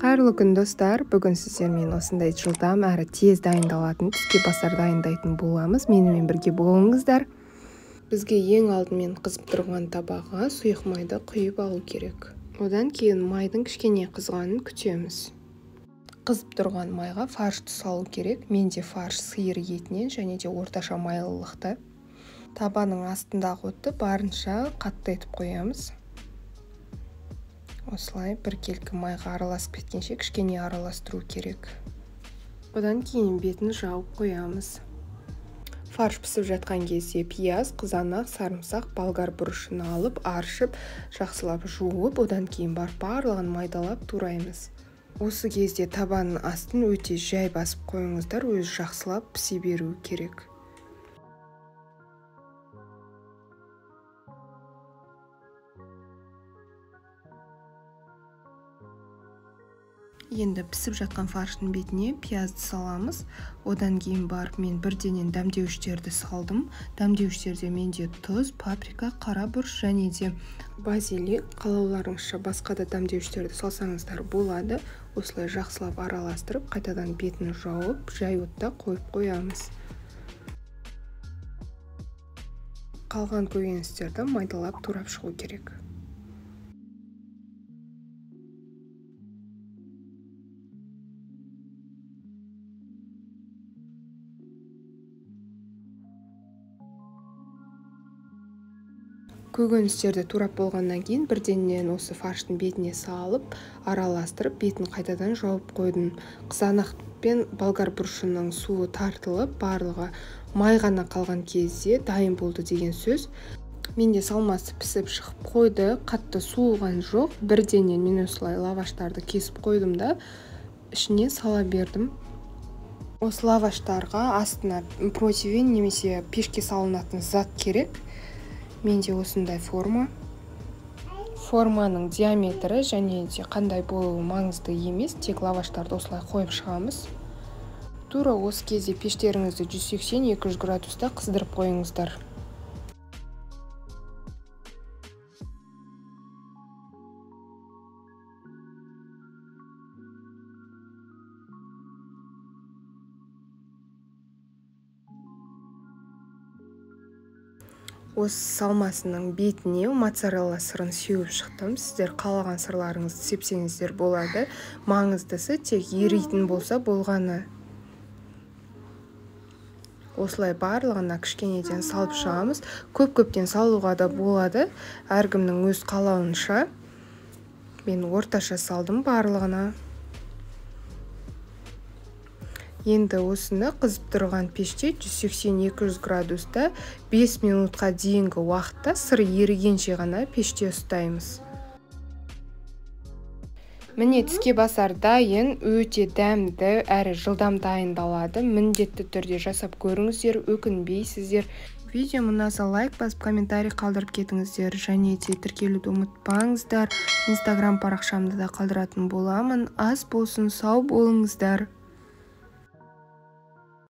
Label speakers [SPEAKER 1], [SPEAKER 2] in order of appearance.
[SPEAKER 1] Қайырлы күн, достар! Бүгін сіздермен осындай жылдам әрі тез дайындалатын түске басар дайындайтын боламыз. Менімен бірге болыңыздар. Бізге ең алдымен қызып тұрған табаға сұйық майды құйып алу керек. Одан кейін майдың кішкене қызғанын күтеміз. Қызып тұрған майға фаршты салу керек. Менде фарш сиыр етінен және де орташа майлылықта. Табаның астындағы отты барынша қатты етіп қоямыз. Осылай біркелкі майға араласып кеткенше кішкене араластыру керек. Одан кейін бетін жауып қоямыз. Фарш пісіп жатқан кезде пияз, қызанақ, сарымсақ, болгар бұрышын алып, аршып, жақсылап жуып, одан кейін барып барлығын майдалап тураймыз. Осы кезде табанның астын өте жай басып қойыңыздар, өзі жақсылап пісе беруі керек. Енді пісіп жатқан фарштың бетіне пиязды саламыз. Одан кейін барып мен бірденен дәмдеуіштерді салдым. Дәмдеуіштерде менде тұз, паприка, қара бұрыш және де базилик, қалауларыңызша басқа да дәмдеуіштерді салсаңыздар болады. Осылай жақсылап араластырып, қайтадан бетін жауып, жай отта қойып қоямыз. Қалған көкөністерді майдалап турап шығу керек. Көкөністерді турап болғаннан кейін бірденнен осы фарштың бетіне салып, араластырып, бетін қайтадан жауып қойдым. Қызанақ пен болгар бұрышының суы тартылып, барлығы май ғана қалған кезде дайын болды деген сөз. Менде салмасы пісіп шығып қойды, қатты суыған жоқ. Бірденнен мен осылай лаваштарды кесіп қойдым да, ішіне сала бердім. Осы лаваштарға астына противень немесе пешке салынатын зат керек. Менде осындай форма. Форманың диаметрі және де қандай болуы маңызды емес, тек лаваштарды осылай қойып шығамыз. Тура осы кезде пештеріңізді 180-200 градуста қыздырып қойыңыздар. Осы салмасының бетіне моцарелла сырын сеуіп шықтым. Сіздер қалаған сырларыңызды сепсеңіздер болады. Маңыздысы тек еритін болса болғаны. Осылай барлығына кішкенеден салып шығамыз. Көп-көптен салуға да болады. Әркімнің өз қалауынша. Мен орташа салдым барлығына. Енді осыны қызып тұрған пеште 180-200 градуста 5 минутқа дейінгі уақытта сыр ерігенше ғана пеште ұстаймыз. Міне түске басар дайын, өте дәмді әрі жылдам дайындалады. Міндетті түрде жасап көріңіздер, өкінбейсіздер. Видео ұнаса лайк басып, комментарий қалдырып кетіңіздер және де тіркелуді ұмытпаңыздар. Инстаграм парақшамды да қалдыратын боламын. Ас болсын, сау болыңыздар.